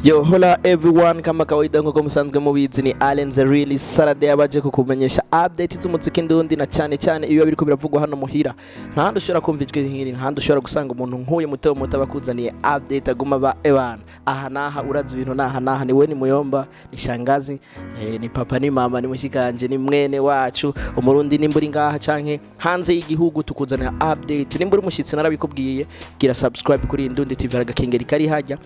Yo, hola everyone, kama kawaida nkuko musanzwe mubizi ni Allen the Real Saturday abaje kukumenyesha update z'umuziki ndundi na cyane cyane iyo biriko biravugwa hano muhira. Ntahandi ushobora kumva ijwi nk'iri, ntahandi ushobora gusanga umuntu nk'uyu muto muto abakuzaniye update aguma ba ebana. Aha naha urazi ibintu naha naha ni we, ni muyomba, ni shangazi, ni papa, ni mama, ni mushikanje, ni mwene wacu umurundi. Nimba uri ngaha canke hanze y'igihugu, tukuzanira update. Nimba uri umushitsi, narabikubwiye, gira subscribe kuri Indundi TV, agakengeri kari hajya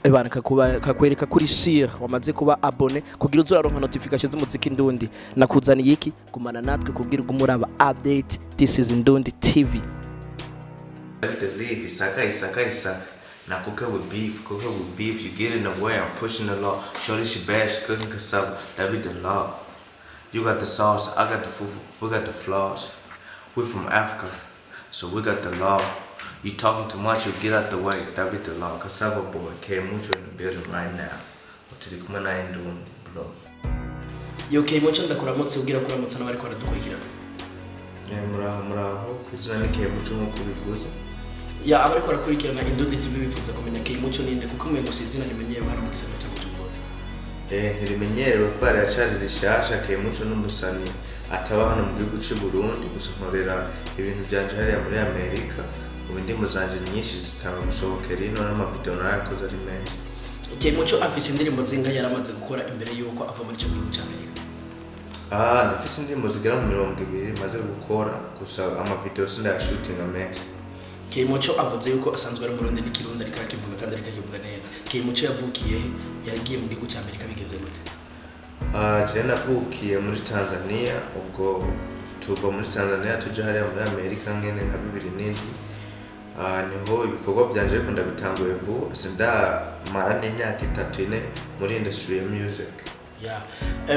ebana kakuba kakwereka kuri sure wamaze kuba abonné kugira uzoraronka notification z'umuziki ndundi. Nakuzaniye iki? Gumana natwe kugira ugume uraba update. This is Indundi TV. The leave, Isaka, Isaka, Isaka. Now cook her with beef, cook her with beef. You get in the way, I'm pushing the law. Shorty, she bad, she cooking cassava. That be the law. You got the sauce, I got the fufu, we got the flaws. We from Africa, so we got the law. You talking too much, you get out the way. That be the law. Cassava boy, K Mucho in the building right now. Turi kumwe na Indundi, bro. Yo, K Muco, ndakuramutse, ubwira kuramutsa n'abariko baradukurikirana. Muraho, muraho, ku izina ni K Mucho nk'uko ubivuze. Ya, abariko barakurikirana Indundi TV bifuza kumenya K Muco ninde, kuko umengo si izina rimenyerewe hano mu gisagara cya Bujumbura. Ntirimenyerewe kubera riracari rishasha. Kemuco n'umusani ataba hano mu gihugu c'u Burundi, gusa nkorera ibintu vyanje hariya muri Amerika. Ubu indirimbo zanje nyinshi zitanga gusohokera ino, n'amavideo narayakoze ari menshi. K Muco afise indirimbo zingahe yaramaze gukora imbere yuko ava muri ico gihugu cya Amerika? Ah, ndafise indirimbo zigera mu 20 maze gukora, gusa amavideo sindayashutinga menshi. K Muco avuze yuko asanzwe ari umurundi, n'ikirundi ariko arakivuga kandi ariko akivuga neza. K Muco yavukiye he? Yagiye mu gihugu cya Amerika bigenze gute? Ah, jewe navukiye muri Tanzania, ubwo tuva muri Tanzania tuja hariya muri Amerika nkene nka 2007. Ah, niho ibikorwa byanje, ariko ndabitanguye vuba, sindamara n'imyaka 3, 4 muri industry ya music. Ya,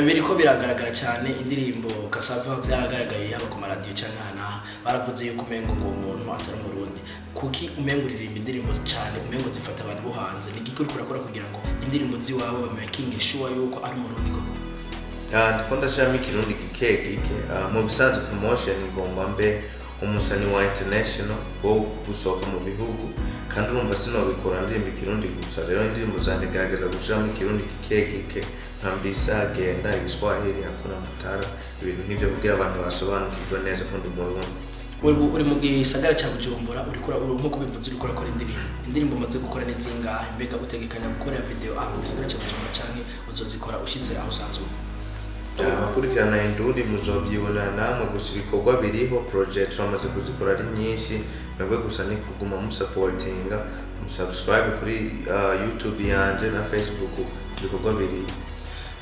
biriko biragaragara cyane, indirimbo Kasava byaragaragaye yaba ku maradiyo canke aha n'aha, baravuze yuko umengo ngo uwo muntu atari umurundi. Kuki umengo uririmba indirimbo cyane umengo zifata abantu bo hanze? Ni igiki uriko urakora kugira ngo indirimbo ziwawe bamakinge sure yuko ari umurundi koko? Ah, ndiko ndashiramo ikirundi gike gike. Ah, mu bisanzwe promotion igomba mbe umusani wa international wo gusohoka mu bihugu, kandi urumva sinobikora ndirimba ikirundi gusa. Rero indirimbo zanje gerageza gushiramo ikirundi gike gike, nka mbisa genda, igiswahili hakuna matara, ibintu nk'ivyo, kugira abantu basobanukirwe neza ko ndi umurundi. Uri mu gisagara cya Bujumbura, uriko nkuko ubivuze uriko urakora indirimbo. Indirimbo umaze gukora ni zingahe? Mbega utegekanya gukora video aho mu gisagara cya Bujumbura canke uzozikora ushitse aho usanzwe uri? Abakurikirana Indundi muzovyibonera namwe, gusa ibikorwa biriho, project turamaze kuzikora ari nyinshi. Mwebwe gusa ni kuguma musapotinga, musubscribe kuri YouTube yanje na Facebook, ibikorwa biriho.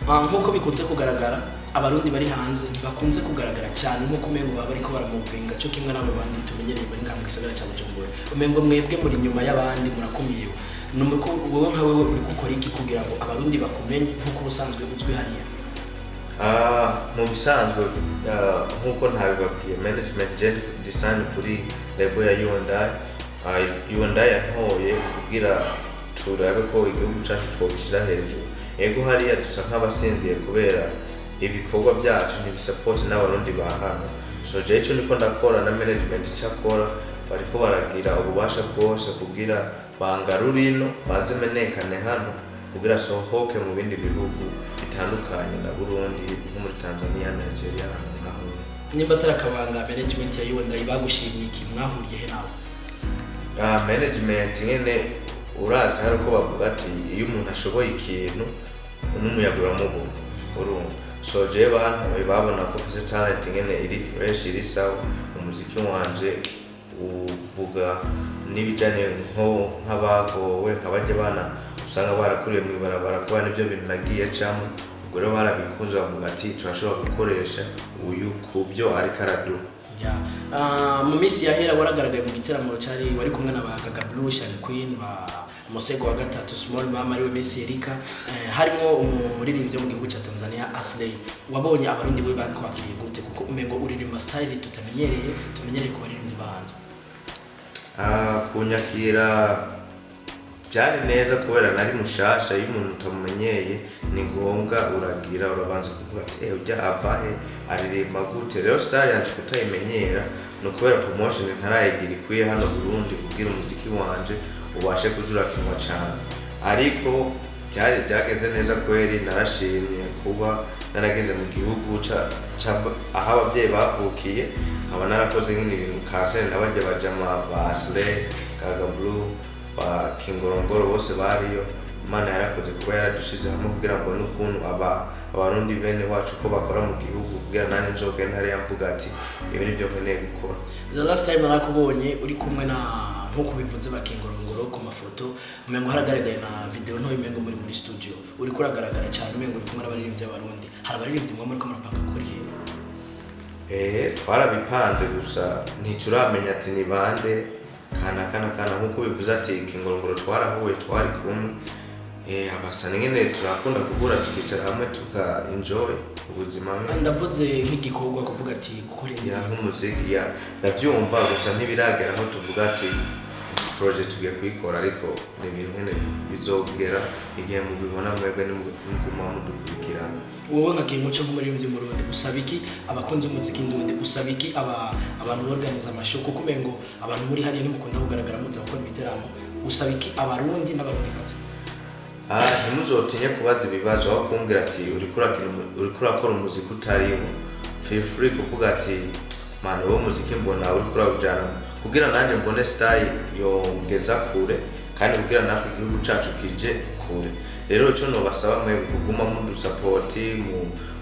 Ah, nk'uko bikunze kugaragara, abarundi bari hanze ntibakunze kugaragara cyane nk'uko umengo baba bariko baramuvinga cyo kimwe n'abo bandi tumenyereye bari ngaha mu gisagara cya Bujumbura. Umengo mwebwe muri nyuma y'abandi, murakumiwe. Nuko wowe nka wewe uri gukora iki kugira ngo abarundi bakumenye nk'uko ubusanzwe uzwi hariya? Ah, mu bisanzwe, nk'uko ntabibabwiye, management je design kuri label ya U&I. U&I yantoye kugira turabe ko igihugu cacu twogishyira hejuru. Ego, hariya dusa nk'abasinziye kubera ibikorwa byacu ntibisapoti n'abarundi ba hano. So jewe ico ndiko ndakora na management icyo akora, bariko baragira ububasha bwose kugira bangarure ino, banze menyekane hano, kugira sohoke mu bindi bihugu bitandukanye na Burundi, nko muri Tanzania, Nigeria, ahantu nkaho nyene. Nimba atari akabanga, management ya U&I bagushimye iki? Mwahuriye he nawe? Ah, management nyene urazi hari uko bavuga ati iyo umuntu ashoboye ikintu n'umuyaga uramubona, urumva. So jewe bantoye babona ko mfise talent nyene iri fresh, iri sawa. Umuziki wanje uvuga n'ibijanye nko nk'abagowe, nka bana usanga barakuriye mu ibarabara, kuba nibyo bintu nagiye camo. Ubwo rero barabikunze, bavuga ati turashobora gukoresha uyu ku byo ariko araduha. Ya. Ah, mu minsi yahera waragaragaye mu giteramo cyari wari kumwe na ba Gaga Blue, Shani Queen, ba Musego wa gatatu, Small Mama ariwe Miss Erika, harimo umuririmbyi wo mu gihugu cya Tanzania, Aslay. Wabonye abarundi we bakwakiriye gute? Kuko umengo uririmba style tutamenyereye, tumenyereye ku baririmbyi bahanze. Ah, kunyakira byari neza kubera nari mushasha. Iyo umuntu utamumenyeye ni ngombwa uragira urabanza kuvuga ati eh, ujya ava he, aririmba gute? Rero style yanje kutayimenyera ni ukubera promotion ntarayigira ikwiye hano Burundi kugira umuziki wanje ubashe kuza urakinwa cyane, ariko Byari byagenze neza kweri. Narashimye kuba narageze mu gihugu aho ababyeyi bavukiye, nkaba narakoze nk'ibintu bintu kasene n'abajya bajama ba Asley, Gaga Blue, ba Kingorongoro bose bariyo. Imana yarakoze kuba yaradushize hamwe kugira ngo n'ukuntu aba Abarundi bene wacu ko bakora mu gihugu, kugira nanjye nzogenda hariya mvuga ati ibi nibyo nkeneye gukora. The last time narakubonye uri kumwe na, nkuko bivuze, bakingorongoro ku mafoto, umengo haragaragaye na video ntoya, umengo muri studio uri kuragaragara cyane, umengo uri kumwe n'abaririmbyi b'Abarundi. Hari abaririmbyi mwe muriko murapanga gukora ikintu? Twarabipanze, gusa ntituramenya ati ni bande kana kana kana. Nkuko bivuze ati Kingorongoro twarahuye, twari kumwe. Abasa nyene turakunda guhura, tukicara hamwe, tuka enjoy ubuzima nyene. Ndavuze nk'igikorwa, kuvuga ati gukora Ya, indirimbo. Nk'umuziki, ya, ndavyumva, gusa ntibiragera aho tuvuga ati projet tugiye kuyikora, ariko ni ibintu nyene bizogera igihe mubibona mwebwe nimuguma mudukurikirana. Wowe nka King Muco, nk'umuririmbyi murundi, usaba iki abakunzi b'umuziki ndundi? Usaba iki abantu borganiza amashow? Kuko umengo abantu muri hariya ntimukunda kugaragara muza gukora ibiteramo. Usaba iki Abarundi n'Abarundikazi? Ah, ntimuzotinye kubaza ibibazo aho kumbwira ati uriko urakora umuziki utariwo. Feel free kuvuga ati man, wowe umuziki mbona uriko urawujana, kugira nanjye mbone style yongeza kure, kandi kugira natwe igihugu cacu kije kure. Rero ico nobasaba mwebwe, kuguma mudusapoti,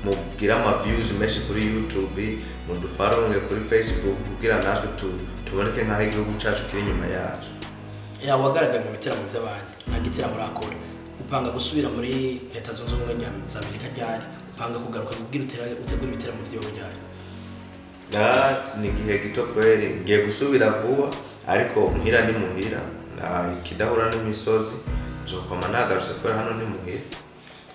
mugire ama views menshi kuri YouTube, mudufollowinge kuri Facebook, kugira natwe tuboneke nk'aho igihugu cacu kiri inyuma yacu. Ya, wagaragaye mu biteramo by'abandi, nta giteramo urakora. Upanga gusubira muri Leta Zunze Ubumwe za Amerika ryari? Upanga kugaruka kubwira utegura ibiteramo vyiwe ryari? Ah, ni igihe gito kweri. Ngiye gusubira vuba, ariko muhira ni muhira, na ikidahura n'imisozi nzokoma nagarutse, kubera hano ni muhira.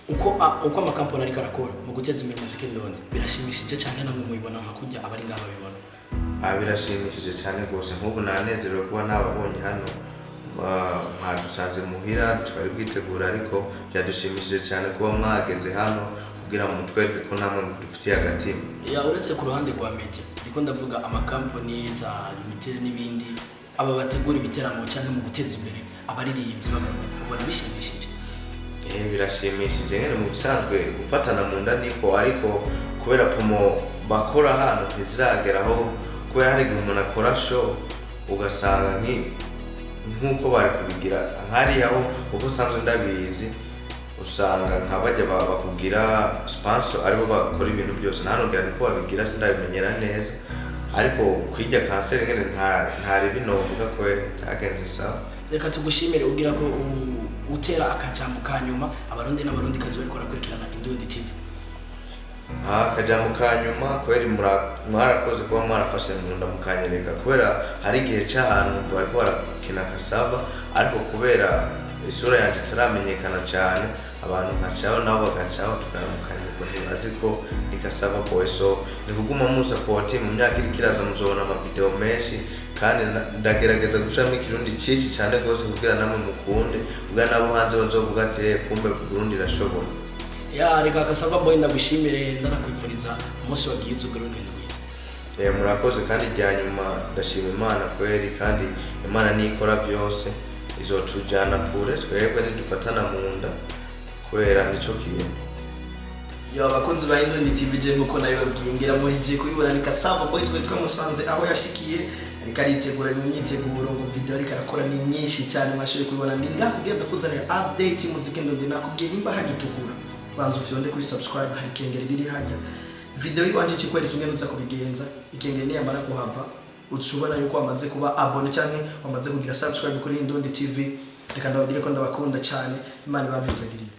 Uko amakampani ariko arakora mu guteza imbere umuziki ndundi birashimishije cyane? Namwe mubibona nka kurya abari ngaha babibona? Ah, birashimishije cyane rwose. Nk'ubu nanezerewe kuba nababonye hano. Ah, mwadusanze muhira twari bwitegura, ariko byadushimishije cyane kuba mwageze hano kugira ngo mutwereke ko namwe mudufitiye agatima. Ya, uretse ku ruhande rwa media, ndiko ndavuga amakampani za Lumitel n'ibindi, aba bategura ibiteramo cyangwa mu guteza imbere abaririmbyi b'Abarundi, ubona bishimishije? Birashimishije nyene. Mu bisanzwe gufatana mu nda niko, ariko kubera promo bakora hano ntizirageraho, kubera hari igihe umuntu akora show ugasanga nk'uko bari kubigira nkariya ho. Uko usanzwe ndabizi, usanga nka bajya bakubwira sponsor aribo bakora ibintu byose. Ntanubwira niko babigira, sindabimenyera neza, ariko kwirya concert nyene nta ribi novuga ko byagenze sawa. Reka tugushimire. Ugira ko utera akajambo ka nyuma Abarundi n'Abarundikazi bariko barakurikirana Indundi TV. Akajambo ka nyuma kweri, mwarakoze kuba mwarafashe mu nda mukanyereka, kubera hari igihe cy'ahantu bariko barakina Kasava, ariko kubera isura yanjye itaramenyekana cyane, abantu nkacaho nabo bagacaho, tukaramukanya uko ntibazi ko ni Kasava Boy. So ni kuguma musapoti. Mu myaka iriko iraza muzobona amavideo menshi, kandi ndagerageza gushiramo Ikirundi cyinshi cyane rwose kugira namwe mukunde, kugira nabo hanze bazovuga ati: "Eh, kumbe Burundi irashoboye." Ya, reka Kasava Boy ndagushimire, ndanakwifuriza umunsi wagiye uzugura urugendo rwiza. Murakoze. Kandi rya nyuma, ndashima Imana kweri, kandi Imana niyo ikora byose, izotujana kure twebwe nidufatana mu nda, kubera nico kintu. Yo, abakunzi ba Indundi TV, je nkuko nabibabwiye, ngira muhejeje kubibona, ni Kasava Boy. Twe twamusanze aho yashikiye, ariko aritegura mu myiteguro, ngo video ariko arakora ni nyinshi cyane. Mwashoboye kubibona, ndi ngaha kugira ndakuzanira update y'umuziki ndundi. Nakubwiye, nimba hagitukura, banza ufyonde kuri subscribe, hari ikengeri riri hajya video yiwanje ikikwereka ingene uza kubigenza. Ikengeri niyamara kuhava, uca yuko wamaze kuba abonné canke wamaze kugira subscribe kuri Indundi TV. Reka ndababwire ko ndabakunda cyane. Imana ibampezagiriye.